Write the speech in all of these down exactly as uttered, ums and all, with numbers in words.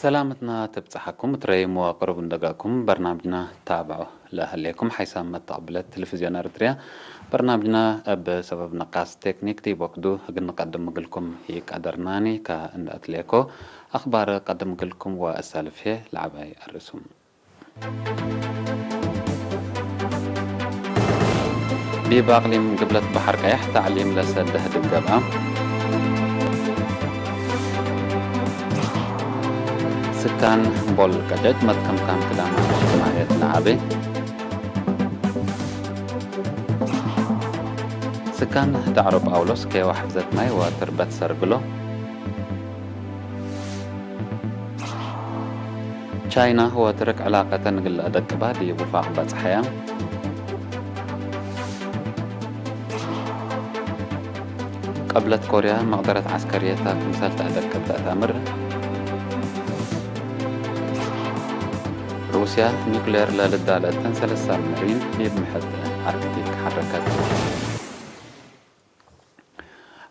ሰላምትና ትብጽሐኩም፣ እት ረይም ወቅሩብ እንደገእኩም በርናምጅና ታብዖ ለህሌኩም ሓይሳም መተቅብለት ቴሌቪዝዮን ኤረትርያ። በርናምጅና እብ ሰበብ ነቃስ ቴክኒክ ዲብ ወክዱ እግል ንቀድም እግልኩም ኢቀደርናኒ። ከእንደ አትሌኮ አክባር ቀድም እግልኩም ወእሳልፍ ህዬ ለዐባይ አርእሱም። ዲብ አቅሊም ግብለት በሐር ቀያሕ ተዕሊም ለሰደህ ድገባ። ስካን ቦል ቀጨጭ መትከምካም ክዳማት ሽማየት ለዐቤ። ስካን ዳዕሮ ጳውሎስ ኬዋ ሕፍዘት ማይ ወትርበት ሰርግሎ። ቻይና ወትርክ ዕላቀተን እግል ለአደቅባ ዲብ ውፋቅ በጽሐያ። ቀብለት ኮርያ መቅደረት ዐስከርየታ ክምሰል ተአደቅብ ተአተምር። ሩስያ ኒኩሌር ለልዳለተን ሰለስ ሳብመሪን ዲብ ምሕጥ አርክቲክ ሐረከት።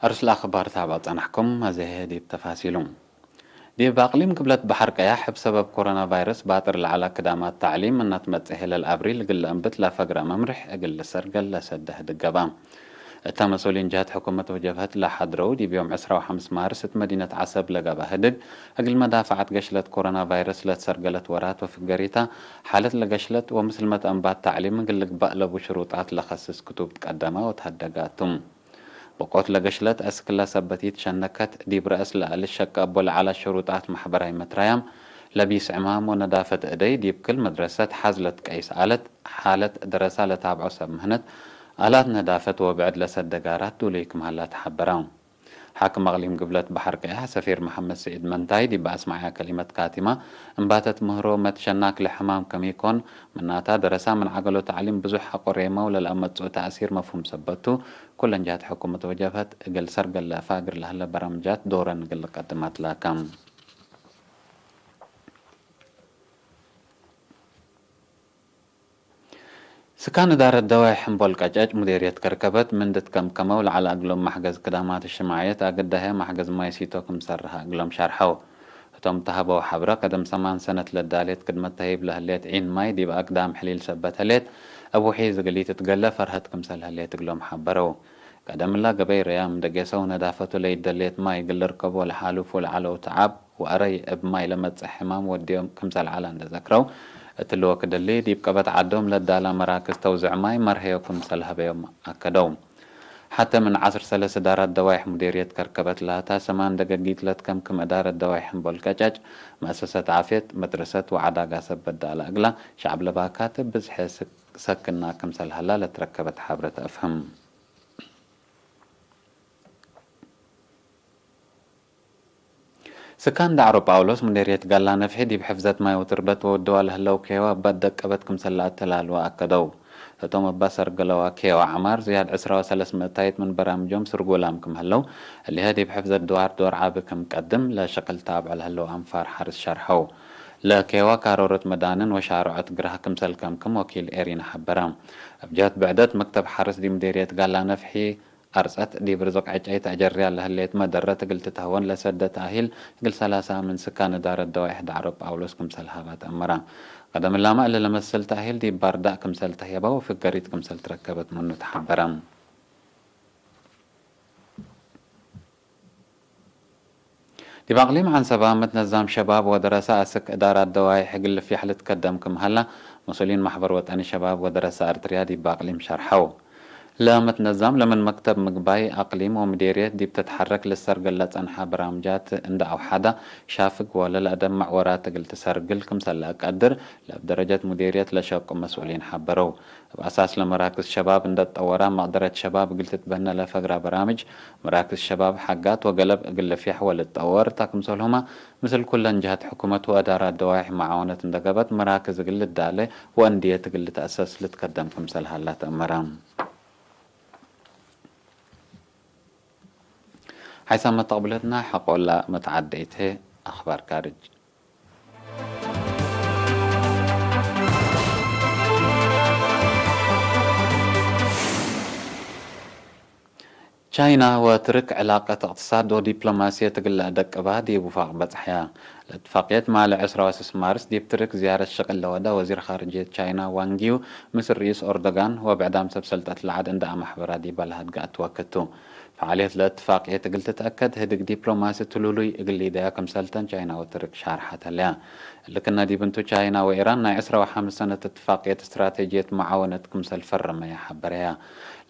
አርስ ለአክባር ታብዐ ጸናሕኩም፣ አዜ ዲብ ተፋሲሉ። ዲብ አቅሊም ግብለት በሐር ቀያሕ፣ እብ ሰበብ ኮሮና ቫይረስ ባጥር ለዐለ ክዳማት ተዕሊም እናትመጽእ ህለ ለአብሪል እግል ለእንብት ለፈግረ መምርሕ እግል ልሰርገል ለሰደህ ድገባ። እተ መስኡሊን ጀሀት ሕኩመት ወጀብሀት ለሐድረው፣ ዲብ ዮም ዕስራ ወሐምስ ማርስ እት መዲነት ዐሰብ ለገብአ ህድግ፣ እግል መዳፈዐት ገሽለት ኮሮና ቫይረስ ለትሰርገለት ወራት ወፍገሪታ፣ ሓለት ለገሽለት ወምስልመት አንባት ተዕሊም እግል ልግባእ ለቡ ሽሩጣት ለከስስ ክቱብ ትቀደመ ወተሀደገ ቱ። በቆት ለገሽለት አስክ ለሰበት ኢትሸነከት፣ ዲብ ረአስ ለአልሸቀ እቡ ለዐለ ሽሩጣት መሕበራይ መትራያም፣ ለቢስ ዕማም ወነዳፈት እደይ፣ ዲብ ክል መድረሰት ሐዝ ለትቀይስ አለት፣ ሓለት ደረሳ ለታብዖ ሰብ ምህነት፣ አላት ነዳፈት ወብዕድ ለሰደጋራት ዱሉይ ክም ሀላ ተሐበረ። ሓክም አቅሊም ግብለት በሐር ቀያሕ ሰፊር መሐመድ ስዒድ መንታይ ዲብ አስመዐያ ከሊመት ካቲማ፣ እንባተት ምህሮ መትሸናክ ለሕማም ከም ኢኮን፣ ምናታ ደረሳ ምን ዐገሎ ተዕሊም ብዙሕ አቆሬመው ለለአመጽኡ ተእሲር መፍሁም ሰበት ቱ፣ ኩለን ጀሀት ሕኩመት ወጀብሀት እግል ሰርገል ለአፋግር ለህለ በራምጃት ዶረን እግል ልቀድም አትላከ። ስካን እዳረት ደዋይ ሕምቦል ቀጨጭ ሙዴርየት ከርከበት ምን ድትከምከመው ለዐለ እግሎም መሕገዝ ክዳማት እጅትማዕየት አግዳሀ መሕገዝ ማይ ሲቶ ክም ሰርሐ እግሎም ሸርሐው። ህቶም ተሀበው ሐብረ፣ ቀደም ሰማን ሰነት ለዳሌት ክድመት ተህይብ ለህሌት ዒን ማይ ዲብ አግዳም ሕሊል ሰበት ህሌት፣ እብ ውሒዝ እግል ኢትትገለ ፈርሀት ክምሰል ህሌት እግሎም ሐበረው። ቀደምላ ገበይ ረያም እንደ ጌሰው ነዳፈቱ ለኢደሌት ማይ እግል ልርከቦ ለሓሉፉ ለዐለው ተዓብ ወአረይ እብ ማይ ለመጽእ ሕማም ወድዮም ክምሰል ዐለ እንደ ዘክረው፣ እትሊ ወክድ እሊ ዲብ ቀበት ዐዶም ለዳላ መራክዝ ተውዝዕ ማይ መርሀዮ ክምሰል ሀበዮም አከደው። ሐተ ምን ዐስር ሰለስ እዳራት ደዋይሕ ሙዴርየት ከርከበት ላታ፣ ሰማን ደገጊት ለትከምክም እዳረት ደዋይሕ ሕምቦል ቀጨጭ፣ መአሰሰት ዓፍየት፣ መድረሰት ወዐዳጋ ሰበት ዳላ እግላ፣ ሸዐብ ለባካት ብዝሐ ሰክና ክምሰል ሀላ ለትረከበት ሐብረ ተአፍህም። ስካን ዳዕሮ ጳውሎስ፣ ሙዴርየት ጋላ ነፍሒ፣ ዲብ ሕፍዘት ማይ ወትርበት ወወድዋ ለህለው ኬዋ እበ ደቀበት ክምሰል ለአተላልወ አከደው። ህቶም እበ ሰርገለዋ ኬዋ ዐማር ዝያድ ዕስራ ወሰለስ ምእታይት ምን በራምጆም ስርጉላም ክም ህለው፣ እሊሀ ዲብ ሕፍዘት ድዋር ዶር ዐቢ ክም ቀድም ለሸቅል ታብዕ ለህለው አንፋር ሐርስ ሸርሐው። ለኬዋ ካሮረት መዳንን ወሻርዖት ግራህ ክምሰል ከምክም ወኪል ኤሪና ሐበረ። እብ ጀህት ብዕደት፣ መክተብ ሐርስ ዲብ ሙዴርየት ጋላ ነፍሒ፣ አርጸት ዲብ ርዝቅ ዕጨይ ተአጀርያ ለህሌት መደረት እግል ትትሀወን ለሰደ ተእሂል እግል ሰላሳ ምን ስካን እዳረት ደዋይሕ ዳዕሮ ጳውሎስ ክምሰል ሀባ ተአመረ። ቀደም እላመ እሊ ለመስል ተእሂል ዲብ ባርዳእ ክምሰል ተህየበ ወፍገሪት ክምሰል ትረከበት ምኑ ተሐበረ። ዲብ አቅሊም ዐንሰበ፣ መትነዛም ሸባብ ወደረሰ አስክ እዳራት ደዋይሕ እግል ልፍያሕ ልትከደም ክም ሀላ፣ መስኡሊን መሕበር ወጠኒ ሸባብ ወደረሰ አርትርያ ዲብ አቅሊም ሸርሐው። ለመትነዛም ለምን መክተብ ምግባይ አቅሊም ወምዴርየት ዲብ ትትሐረክ ልሰርገል ለጸንሐ በራምጃት እንደ አውሐዳ፣ ሻፍግ ወለ ለአደምዕ ወራት እግል ትሰርግል ክምሰል ለአቀድር፣ ለእብ ደረጀት ሙዴርየት ለሸቁ መስኡሊን ሐበረው። እብ አሳስ ለመራክዝ ሸባብ እንደ ትጠወራ፣ መቅደረት ሸባብ እግል ትትበነ ለፈግራ በራምጅ፣ መራክዝ ሸባብ ሐጋት ወገለብ እግል ልፍያሕ ወልትጠወር ታ፣ ክምሰልሁመ ምስል ኩለን ጀሀት ሕኩመት ወአዳራት ደዋይሕ መዓወነት እንደ ገብአት፣ መራክዝ እግል ልዳሌ ወአንድየት እግል ልትአሰስ ልትከደም ክምሰል ሀላ ተአመረ። ሓይሳም መተቅብለትና ሐቆላ መትዓደይት ህይ አኽባር ካርጅ። ቻይና ወትርክ ዕላቀት እቅትሳድ ወዲፕሎማስየት እግል ለአደቅባ ዲብ ውፋቅ በጽሐያ። ለእትፋቅየት ማለ ዕስራ ወስስ ማርስ ዲብ ትርክ ዝያረት ሽቅል ለወደ ወዚር ካርጅየት ቻይና ዋንግ ዩ፣ ምስል ርኢስ ኦርዶጋን ወብዕዳም ሰብ ሰልጠት ለዐድ እንደ አመሕበራ ዲበ ለሀድገአት ወክት ቱ። ፈዓልየት ለእትፋቅየት እግል ትትአከድ ህድግ ዲፕሎማሲ ትሉሉይ እግል ሊደያ ክምሰልተን ቻይና ወትርክ ሻርሐት ህለያ። እሊ ክነ ዲብ እንቱ ቻይና ወኢራን ናይ ዕስራ ወሐምስ ሰነት እትፋቅየት እስትራቴጅየት መዓወነት ክምሰል ፈረመያ ሐበረያ።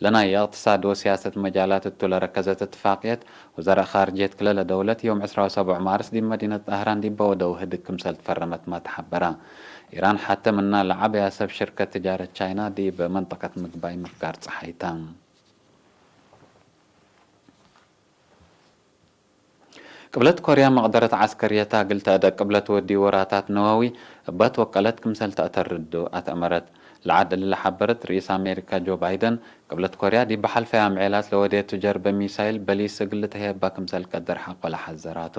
ለናይ እቅትሳድ ወሲያሰት መጃላት እቱ ለረከዘት እትፋቅየት፣ ወዘራእ ካርጅየት ክለ ለደውለት ዮም ዕስራ ወሰቡዕ ማርስ ዲብ መዲነት ጣህራን ዲበ ወደው ህድግ ክምሰል ትፈረመትመ ተሐበረ። ኢራን ሐተ ምና ለዐበያ ሰብ ሽርከት ትጃረት ቻይና ዲብ መንጠቀት ምግባይ ምፍጋር ጸሓይተ። ቅብለት ኮርያ መቅደረት ዐስከርየታ እግል ተአደቅብ ለትወድዩ ወራታት ነወዊ እበ ትወቀለት ክምሰል ተአተርዱ አትአመረት። ለዐድ እሊ ለሐበረት ርኢስ አሜሪካ ጆ ባይደን፣ ቅብለት ኮርያ ዲብ ሐልፈይ አምዔላት ለወዴቱ ጀርበ ሚሳይል በሊስ እግል ልትሀየባ ክምሰል ቀድር ሐቆ ለሐዘራቱ።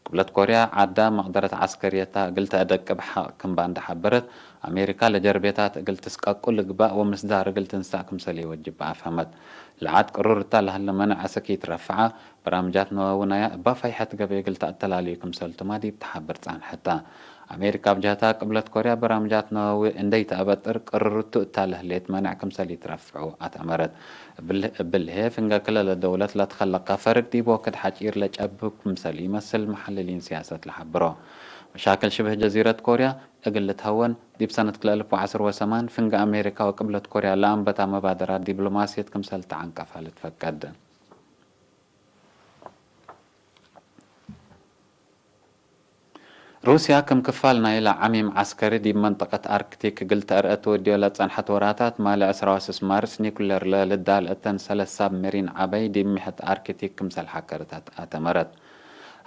ቅብለት ኮርያ ዐዳ መቅደረት ዐስከርየታ እግል ተአደቅብ ሐቅ ክምባ እንደ ሐበረት፣ አሜሪካ ለጀርቤታት እግል ትስቀቁ ልግባእ ወምስዳር እግል ትንሳእ ክምሰል ኢወጅብ አፍሀመት። ለዐድ ቅሩር እታ ለሀለ መነዕ አሰክ ኢትረፍዐ፣ በራምጃት ነወዊ ናያ እባ ፋይሐት ገበይ እግል ተአተላልዩ ክምሰልቱመ ዲብ ተሐብር ጸንሐተ። አሜሪካ እብ ጀህታ ቅብለት ኮርያ በራምጃት ነወዊ እንዴ ኢተአበጥር ቅርርቱ እታ ለህሌት መነዕ ክምሰል ኢትረፍዑ አትአመረት። እብል-፣ እብልሄ ፍንገ ክለ ለደውለት ለትከለቀ ፈርግ ዲብ ወክድ ሐጪር ለጨብብ ክምሰል ኢመስል መሐልሊን ሲያሰት ለሐብሮ። መሻክል ሽብህ ጀዚረት ኮርያ እግል ልትሀወን፣ ዲብ ሰነት ክልኤ አልፍ ወዐስር ወሰማን ፍንገ አሜሪካ ወቅብለት ኮርያ ለአንበታ መባደራት ዲብሎማስየት ክምሰል ተዐንቀፋ ልትፈቀድ። ሩስያ ክም ክፋል ናይለ ዐሚም ዐስከሪ ዲብ መንጠቀት አርክቲክ እግል ተአርአ ትወድዮ ለጸንሐት ወራታት፣ ማለ ዕስራ ወስስ ማርስ ኒኩሌር ለልዳል እተን ሰለስ ሳብሜሪን ዐበይ ዲብ ሚሐት አርክቲክ ክምሰል ሐከርታት አተመረት።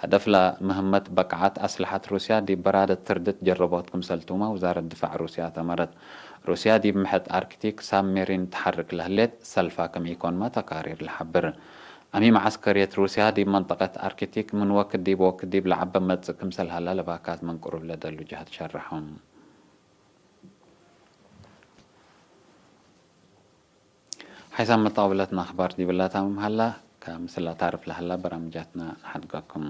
ሀደፍላ ምህመት በቅዓት አስለሐት ሩስያ ዲብ በራደት ትርድት ጀረቦት ክምሰልቱመ ውዛረት ድፋዕ ሩስያ አተመረት። ሩስያ ዲብ ሚሐት አርክቲክ ሳብሜሪን ተሐርክ ለህሌት ሰልፋ ክም ኢኮንመ ተቃሪር ለሐብር። አሚም ዐስከርየት ሩስያ ዲብ መንጠቀት አርክቲክ ምን ወክድ ዲብ ወክድ ዲብ ለዐበ መጽእ ክምሰል ሀላ ለባካት ምን ቅሩብ ለደሉ ጀሀት ሸርሐው። ሓይሳም መተቅብለትና አኽባር ዲብላ ታምም ሀላ፣ ከምስል ለታርፍ ለሀላ በራምጃትና ነሐድገኩም።